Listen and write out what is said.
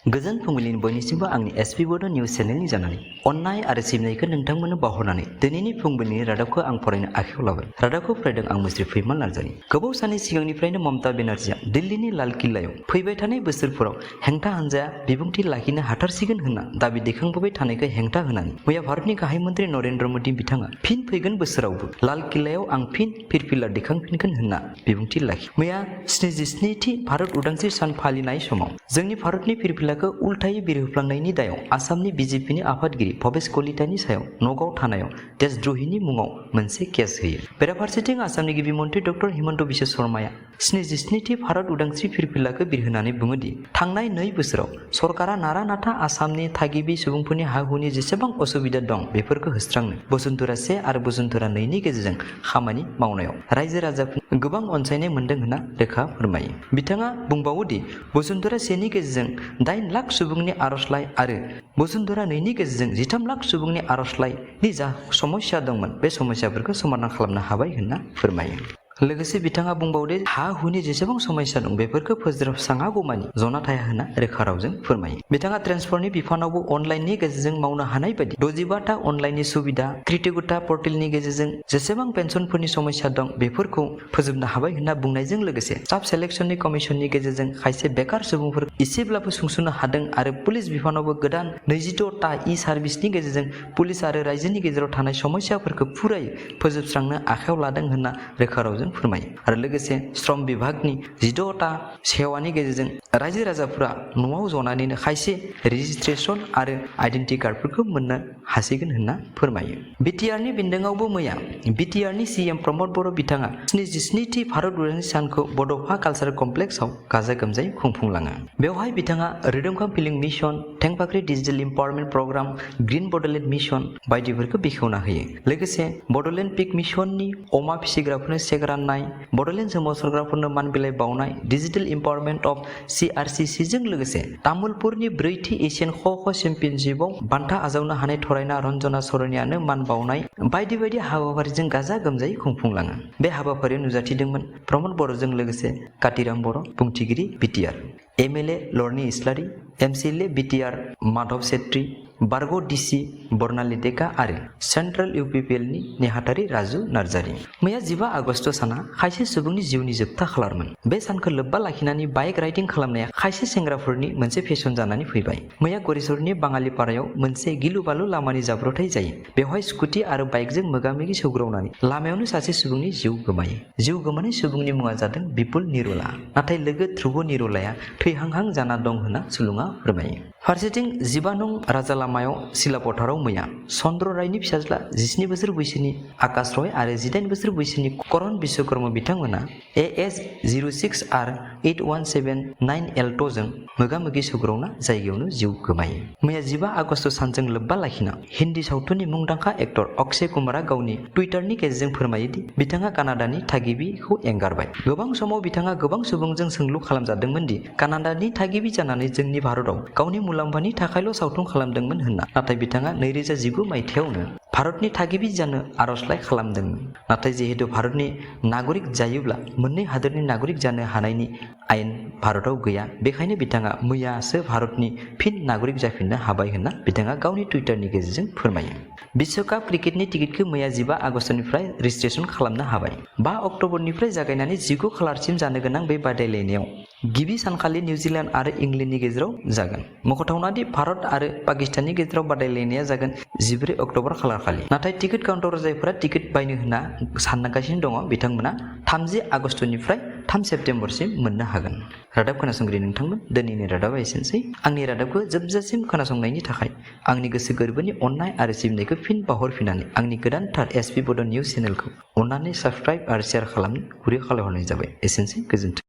गोजोन फुंबिलिनि बयनिसिमबो आंनि एसपि बड' निउस चेनेलनि जानानै अननाय आरो सिबिनायखौ नोंथांमोननो बावहरनानै दिनैनि फुंबिलिनि रादाबखौ आं फरायनो आखायाव लाबाय। रादाबखौ फरायदों आं मुस्रि फैमाल नार्जारि। गोबाव साननि सिगांनिफ्रायनो ममता बेनार्जीआ दिल्लीनि लाल किल्लायाव फैबाय थानाय बोसोरफोराव हेंथा हानजाया बिबुंथि लाखिनो हाथारसिगोन होनना दाबि दैखांबोबाय थानायखौ हेंथा होनानै मैया भारतनि गाहाय मन्त्रि नरेन्द्र मोदी बिथाङा फिन फैगोन बोसोरावबो लाल किल्लायाव आं फिन फिरफिला दैखांफिनगोन होनना बिबुंथि लाखि मैया 77थि भारत उदांस्रि सान फालिनाय समाव जोंनि भारतनि फिरफिलाखौ उल्थायै बिरहोफ्लांनायनि दायाव आसामनि बिजेपिनि आफादगिरि भबेश कलितानि सायाव नगाव थानायाव देशद्रहिनि मुङाव मोनसे केस होयो। बेराफारसेथिं आसामनि गिबि मन्त्रि डक्टर हिमन्त बिश्व शर्माया 77थि भारत उदांस्रि फिरफिलाखौ बिरहोनानै बुङोदि थांनाय 2 बोसोराव सरकारा नारा नाथा आसामनि थागिबि सुबुंफोरनि हा-हुनि जेसेबां असुबिदा दं बेफोरखौ होस्रांनो बसुन्धरा 1 आरो बसुन्धरा 2 नि गेजेरजों खामानि मावनायाव रायजो राजाफोरनि गोबां अनसायनाय मोन्दों होनना रोखा फोरमायो। बिथाङा बुंबावोदि बसुन्धरा 1 नि गेजेरजों 8 लाख सुबुंनि आर'जलाइ आरो बसुन्धरा 2 नि गेजेरजों 13 लाख सुबुंनि आर'जलाइनि जा समस्या दंमोन बे समस्याफोरखौ समाधान खालामनो हाबाय होनना फोरमायो। लोगोसे बिथाङा बुंबावदो हा-हुनि जेसेबां समस्या दं बेफोरखौ फोजोबस्राङागौमानि जना थाया होनना रोखा रावजों फोरमायो। बिथाङा ट्रेन्सफारनि बिफानावबो अनलाइननि गेजेरजों मावनो हानाय बायदि 65टा अनलाइननि सुबिदा कृतज्ञता पर्टेलनि गेजेरजों जेसेबां पेन्सनफोरनि समस्या दं बेफोरखौ फोजोबनो हाबाय होनना बुंनायजों लोगोसे स्टाफ सेलेक्शननि कमिसननि गेजेरजों खायसे बेकार सुबुंफोर एसेब्लाबो सुंस'नो हादों आरो पुलिस बिफानावबो गोदान 22टा इ-सार्भिसनि गेजेरजों पुलिस आरो रायजोनि गेजेराव थानाय समस्याफोरखौ फुरायै फोजोबस्रांनो आखायाव लादों होनना रोखा रावजों फोरमायो। आरो लोगोसे श्रम बिभागनि 16टा सेवानि गेजेरजों रायजो राजाफोरा न'आव जनानैनो खायसे रेजिस्ट्रेसन आरो आइडेन्टि कार्डफोरखौ मोननो हासिगोन होनना फोरमायो। बिटिआरनि बेन्दोङावबो मैया बिटिआरनि सीएम प्रमद बर' बिथाङा 77थि भारत उदांस्रि सानखौ बड'फा कालचारेल कमप्लेक्सआव गाजा गोमजायै खुंफुंलाङो। बेवहाय बिथाङा रिदोमखां फिलिं मिशन, थेंफाख्रि digital empowerment programme, green Bodoland mission बायदिफोरखौ बेखेवना होयो। लोगोसे बड'लेण्ड पिक मिशननि अमा फिसिग्राफोरनो चेक राननाय, बड'लेण्ड सोमावसारग्राफोरनो मान बिलाइ बावनाय, डिजिटेल इम्पावारमेन्ट अफ CRCCजों लोगोसे तामुलपुरनि 4थि एशियान ख'-ख' चेम्पियनशिपआव बान्था आजावनो हानाय थरायना रन्जना सरनियानो मान बावनाय बायदि बायदि हाबाफारिजों गाजा गोमजायै खुंफुंलाङो। बे हाबाफारियाव नुजाथिदोंमोन प्रमद बर'जों लोगोसे कातिराम बर', बुंथिगिरि बिटिआर, MLA लर्नि इस्लारि, MCLA बिटिआर माधव सेट्रि, बारग' डिसि बर्नाली डेका आरो सेन्ट्रेल UPPLनि नेहाथारि राजु नार्जारि। मैया 15 आगस्ट साना खायसे सुबुंनि जिउनि जोबथा खालारमोन। बे सानखौ लोब्बा लाखिनानै बाइक राइडिं खालामनाया खायसे सेंग्राफोरनि मोनसे फेशन जानानै फैबाय। मैया गरिसरनि बाङालिपारायाव मोनसे गिलु-बालु लामानि जाब्रबथाय जायो। बेवहाय स्कुटि आरो बाइकजों मोगा-मोगि सौग्रावनानै लामायावनो सासे सुबुंनि जिउ गोमायो। जिउ गोमानाय सुबुंनि मुङा जादों बिपुल निरुला। नाथाय लोगो ध्रुव निरुलाया थैहांहां जाना दं होनना सुलुङा फोरमायो। फारसेथिं 15 नं राजा लामायाव सिलापथाराव मैया चन्द्र रायनि फिसाज्ला 17 बोसोर बैसोनि आकाश रय आरो 18 बोसोर बैसोनि करण बिश्वकर्मा बिथांमोना AS 06R8179 एल्ट'जों मोगा-मोगि सौग्रावना जायगायावनो जिउ गोमायो। मैया 15 आगस्ट सानजों लोब्बा लाखिना हिन्दी सावथुननि मुंदांखा एक्टर अक्षय कुमारआ गावनि टुइटारनि गेजेरजों फोरमायोदि बिथाङा कानाडानि थागिबिखौ एंगारबाय। गोबां समाव बिथाङा गोबां सुबुंजों सोंलु खालामजादोंमोन दि कानाडानि थागिबि जानानै जोंनि भारतआव गावनि मुलाम्फानि थाखायल' सावथुन खालामदोंमोन होनना। नाथाय बिथाङा 2019 मायथाइयावनो भारतनि थागिबि जानो आर'जलाइ खालामदोंमोन। नाथाय जिहेतु भारतनि नागरिक जायोब्ला मोननै हादोरनि नागरिक जानो हानायनि आयेन भारतआव गैया, बेखायनो बिथाङा मैयासो भारतनि फिन नागरिक जाफिननो हाबाय होनना बिथाङा गावनि टुइटारनि गेजेरजों फोरमायो। विश्वकाप क्रिकेटनि टिकेटखौ मैया 15 आगस्टनिफ्राय रेजिस्ट्रेसन खालामनो हाबाय। 5 अक्ट'बरनिफ्राय जागायनानै 19 खालारसिम जानो गोनां बे बादायलायनायाव गिबि सानखालि निउजिलेन्ड आरो इंलेन्डनि गेजेराव जागोन। मख'थावना दि भारत आरो पाकिस्ताननि गेजेराव बादायलायनाया जागोन 14 अक्ट'बर खालारखालि। नाथाय टिकेट काउन्टाराव जायफोरा टिकेट बायनो होनना सानगासिनो दङ बिथांमोना 30 आगस्टनिफ्राय 3 सेप्तेम्बरसिम मोननो हागोन। रादाब खोनासंगिरि नोंथांमोन, दिनैनि रादाबा एसेनोसै। आंनि रादाबखौ जोबजासिम खोनासंनायनि थाखाय आंनि गोसो गोरबोनि अननाय आरो सिबिनायखौ फिन बावहरफिननानै आंनि गोदानथार एसपि बड' निउस चेनेलखौ अननानै साबस्क्राइब आरो शेयार खालामनो गुरै खावलायहरनाय जाबाय। एसेनोसै, गोजोन्थों।